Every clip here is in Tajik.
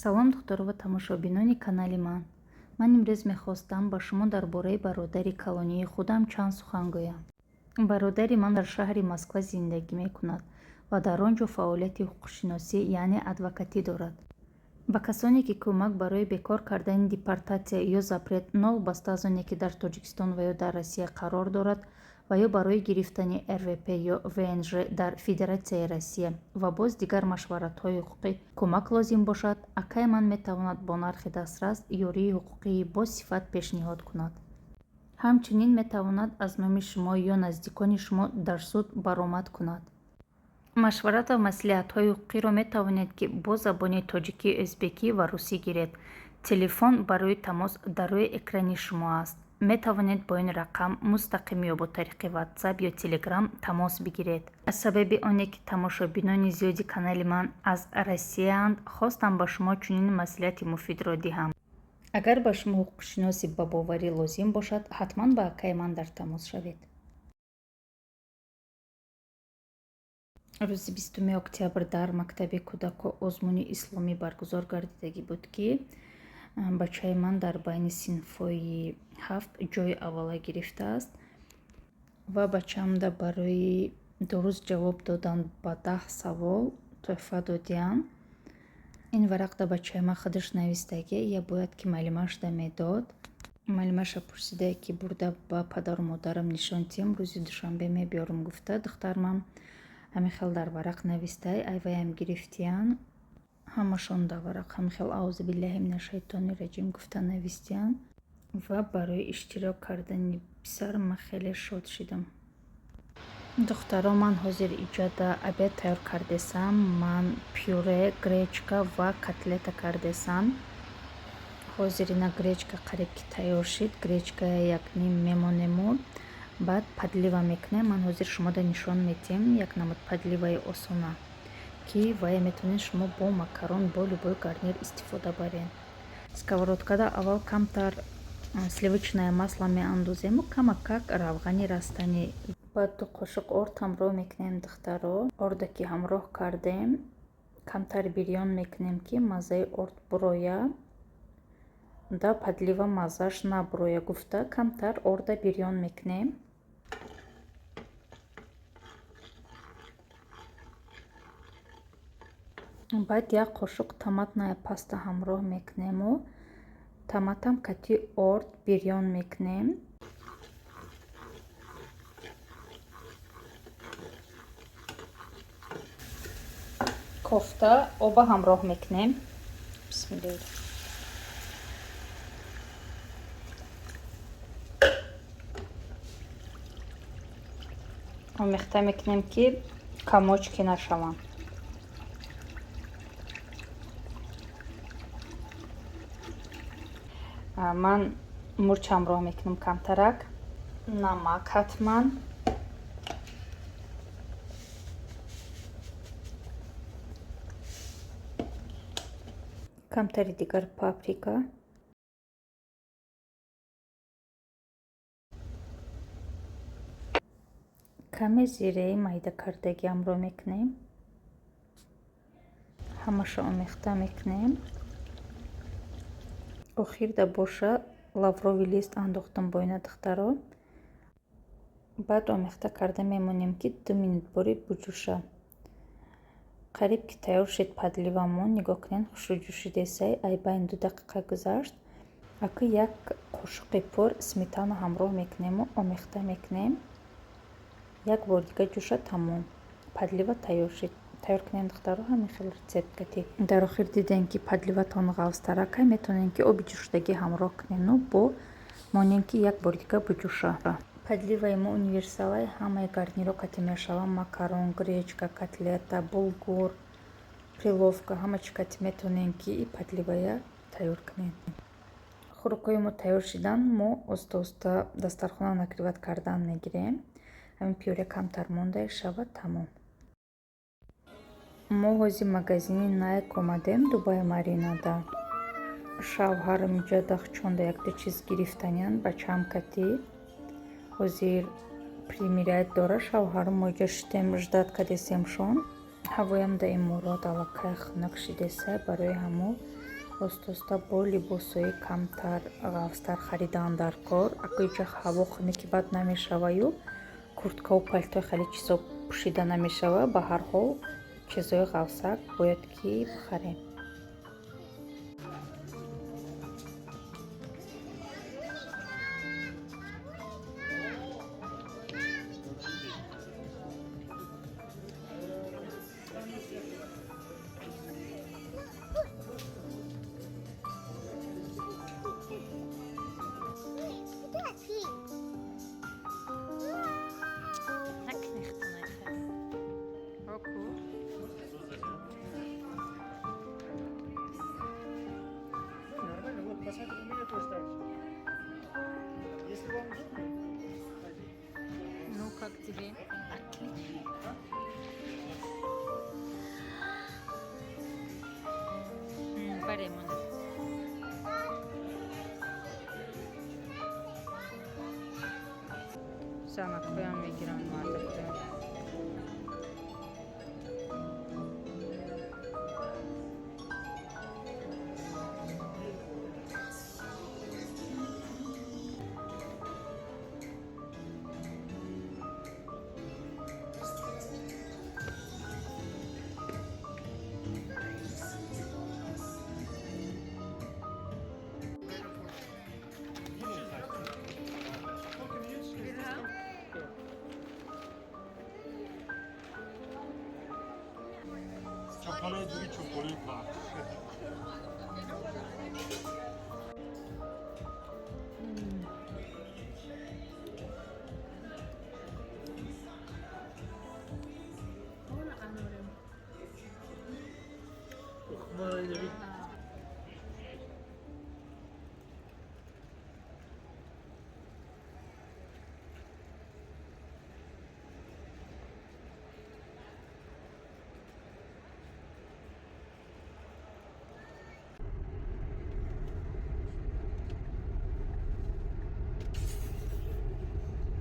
Салом, духтаро ва тамошобинони канали ман. Ман имрӯз мехостам ба шумо дар бораи бародари калонии худам чанд сухан гӯям. Бародари ман дар шаҳри Москва зиндагӣ мекунад ва дар он ҷо фаъолияти ҳуқуқшиносӣ, яъне адвокатӣ дорад. Ба касоне, ки кӯмак барои бекор кардани депортатсия ё запрет, новобаста аз оне ки дар Тоҷикистон ва ё дар Россия қарор дорад, ва ё барои гирифтани РВП ё ВНЖ дар Федератсияи Россия ва боз дигар машваратҳои ҳуқуқӣ кӯмак лозим бошад, акай ман метавонад бо нархи дастрас ёрии ҳуқуқии босифат пешниҳод кунад. Ҳамчунин метавонад аз номи шумо ё наздикони шумо дар суд баромад кунад. Машварат ва маслиҳатҳои ҳуқуқиро метавонед, ки бо забони тоҷикӣ, ӯзбекӣ ва русӣ гиред. Телефон барои тамос дар рӯи экрани шумо аст. Метавонед бо ин рақам мустақим ё бо тариқи WhatsApp ё Telegram тамос бигиред. Аз сабаби оне ки тамошобинони зиёди канали ман аз Россияанд, хостам ба шумо чунин маслиҳати муфидро диҳам. Агар ба шумо ҳуқуқшиноси ба боварӣ лозим бошад, ҳатман ба акаи ман дар тамос шавед. Рӯзи 20 октябр дар мактаби кӯдако озмуни исломӣ баргузор гардидагӣ буд, ки бачаи ман дар байни синфҳои 7 ҷои аввала гирифтааст ва бачаамда барои дуруст ҷавоб додан ба 10 савол тӯҳфа додиям. Ин варақда бачаи ман худаш навистагӣ, я бояд ки маълимашда медод. Маълимаша пурсидае, ки бурда ба падару модарам нишон диҳем, рӯзи душанбе мебиёрам гуфта. Духтармам ҳамин хел дар варақ навистай, айваям гирифтиян. Ҳамашон дар варақ ҳамин хел аузу биллаҳи мина шайтони раҷим гуфта навистиян. Ва барои иштирок кардани писар ман хеле шод шидам. Духтаро, ман ҳозир иҷода обед тайёр кардесам. Ман пюре, гречка ва котлета кардесам. Ҳозир ина гречка қариб ки тайёр шид. Гречка як ним мемонему, баъд подлива мекунем. Ман ҳозир шумода нишон медиҳем як намуд подливаи осона, ки вая метавонед шумо бо макарон, бо любой гарнир истифода баред. Сковородкада аввал камтар сливочное масло меандозему, камакак равғани растанӣ. Баъд 2 қошуқ орд ҳамроҳ мекунем, духтаро. Орда ки ҳамроҳ кардем, камтар бирён мекунем, ки маззаи орд буроя. Да подлива маззаш набуроя гуфта, камтар орда бирён мекунем. Баъд як қошуқ томатная паста ҳамроҳ мекунему томатам кати орд бирён мекунем. Кофта оба ҳамроҳ мекунем. Бисмиллоҳ. Омехта мекунем, ки комочки нашаванд. Ман мурч ҳамроҳ мекунам камтарак, намак ҳатман. Камтари дигар паприка. Каме зираи майда кардагӣ ҳамроҳ мекунем. Ҳамаша омехта мекунем. Охирда боша лавровый лист андохтам бо ина, духтаро. Баъд омехта карда мемонем, ки 2 минут бори буҷӯша. Қариб ки тайёр шид подливамон. Нигоҳ кунед, хушрӯ ҷӯшидесай. Ай байни 2 дақиқа гузашт. Ака як қошуқи пур сметана ҳамроҳ мекунему омехта мекунем. Як бор дига ҷӯша, тамом. Подлива тайёр шид. Тайёр кунем, духтаро, ҳамин хел рецепт кати. Дар охир дидем, ки подливатон ғафзтаракай, метавонем, ки оби ҷӯшидагӣ ҳамроҳ кунем, бо монем, ки як бор дига буҷӯша. Подливаи мо универсалай, ҳамаи гарниро кати мешава: макарон, гречка, котлета, булгур, приловка, ҳама чӣ кати метавонем, ки и подливая тайёр кунем. Хӯрокҳои мо тайёр шидан, мо оста-оста дастархона накрывать кардан мегирем. Ҳамин пюре камтар монда шавад, тамом. Мо ҳозир магазини Найк омадем Дубай Маринада. Шавҳарам иҷа дахчонда якду чиз гирифтаниянд бачаам кати. Ҳозир примерять дора шавҳарам, мо иҷа шитем, ждать кадесемшон. Ҳавоям да иморот аллакай хунук шидесай, барои ҳамо Оста-оста бо либосҳои камтар ғафзтар харидан дар кор. Ака иҷа ҳаво хунуки бад намешаваю курткаву пальто хеле чизо пӯшида намешава. Ба ҳар ҳол чизҳои ғафзак бояд ки бихарем. Нормально, вот посмотри, у меня тоже так же. Если вам удобно. Ну, как тебе? Отлично. Баремон. Занакҳоям мегиранд мардакҳоям. Chocolate with chocolate bar.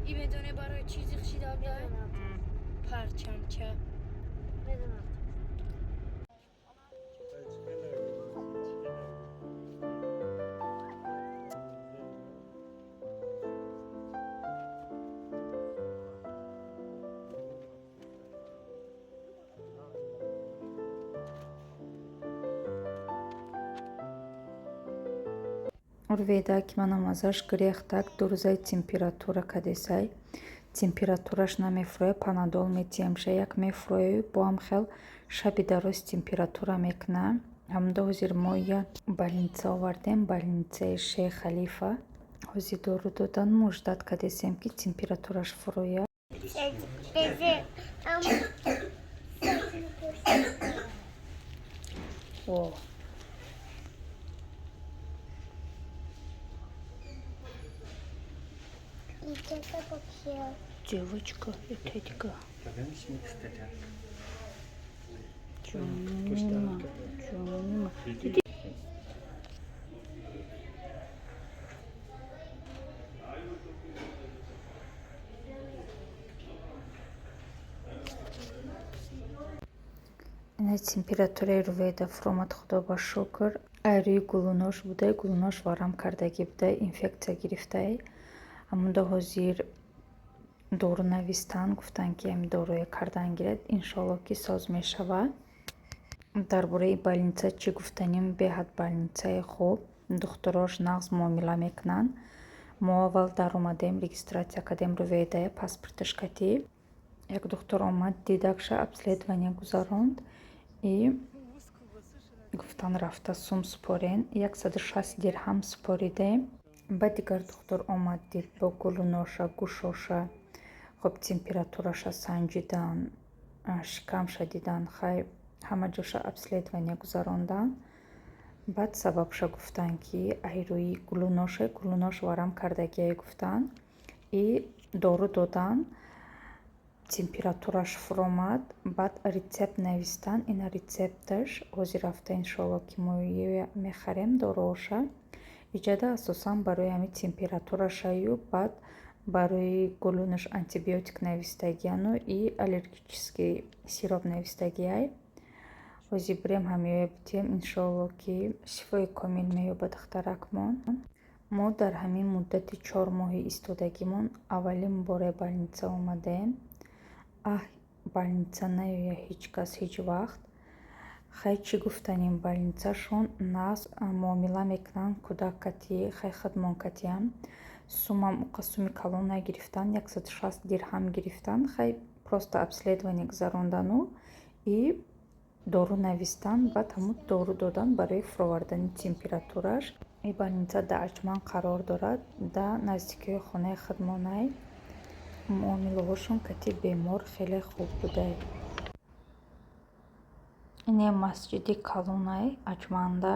И медоне барои чӣ зиқ шида буда? Парчамча. Медонам. Рувейда, ки манам азаш гирехтак, 2 рӯзаи температура кадесай. Температураш намефурӯяд, панадол метиҳемша, як мефурӯяю боам хел шаби дароз температура мекуна. Ҳамда ҳозир мо я больница овардем, больницаи Шейх Халифа. Ҳозир дору додан, муждат кадесем, ки температураш фурӯяд. О. Девочка, это Ҷонима, ҷонима. Ина температураи Рувейда фуромад, худо ба шукр. Ай рӯи гулунош будай, гулунош варам кардагӣ будай, инфексия гирифтай. Ҳамунда ҳозир дору навистанд, гуфтанд, ки ҳамин доруе кардан гирад, иншоалло, ки соз мешавад. Дар бораи больница чӣ гуфтанем? Беҳад больницаи хуб, духтурош нағз муомила мекунанд. Мо аввал даромадем, регистрация кардем Рувейдая, паспорташ катӣ. Як духтур омад, дидакша, обследование гузаронд и гуфтан, рафта сум супорен. 160 дирҳам супоридем. Баъд дигар духтур омад, дид бо гулуноша, гӯшоша, хоб, температураша санҷидан, шикамша дидан, хай, ҳама ҷоша обследование гузаронданд. Баъд сабабша гуфтанд, ки ай рӯи гулуноша, гулунош варам кардагие гуфтанд и дору доданд. Температураш фуромад. Баъд рецепт навистанд. Ина рецепташ. Ҳозир рафта, иншоалло, ки мо мехарем доруоша. Иҷада асосан барои ҳамин температурашаю, баъд барои гулунаш антибиотик навистагияну и аллергический сироп навистагиай. Ҳозир бирем, ҳамиёя битем, иншоалло, ки шифои комил меёбад духтаракмон. Мо дар ҳамин муддати 4 моҳи истодагимон аввалин боре больница омадаем. Аҳ, больница наёя ҳеҷ кас ҳеҷ вақт. Хай, чӣ гуфтанем, больницашон нағз муомила мекунанд кӯдак кати, хай, худмон катиам. Сумам уқа суми калон нагирифтанд, 160 дирҳам гирифтанд. Хай, просто обследование гузарондану и дору навистанд, баъд ҳамун дору додан барои фуровардани температураш. Ин больница дар Аҷман қарор дорад, дар наздикиҳои хонаи худмонай. Муомилаҳошон кати бемор хеле хуб будай. Ине масҷиди калонай Аҷманда.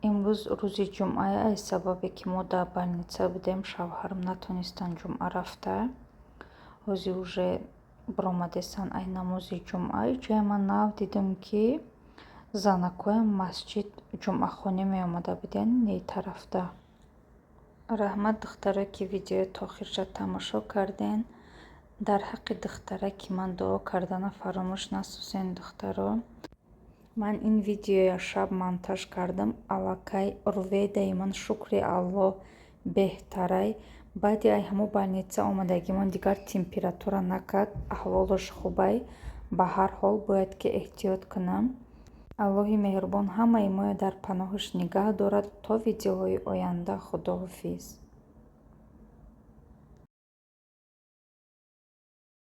Имрӯз рӯзи ҷумъа. Аз сабабе ки мо дар больница будем, шавҳарам натонистанд ҷумъа рафта. Ҳозир уже баромадестанд ай намози ҷумъа. Иҷоя ман нав дидам, ки занакҳоям масҷид ҷумъахонӣ меомада буданд не тарафта. Раҳмат, духтаро, ки видеоя то охирша тамошо карден. Дар ҳаққи духтараки ман дуо кардана фаромӯш насозен, духтаро. Ман ин видеоя шаб монтаж кардам. Аллакай Руведаи ман, шукри Аллоҳ, беҳтарай. Баъди ай ҳамун больница омадагимон дигар температура накард, аҳволаш хубай. Ба ҳар ҳол бояд ки эҳтиёт кунам. Аллоҳи меҳрубон ҳамаи моя дар паноҳаш нигаҳ дорад. То видеоҳои оянда, худоҳофиз.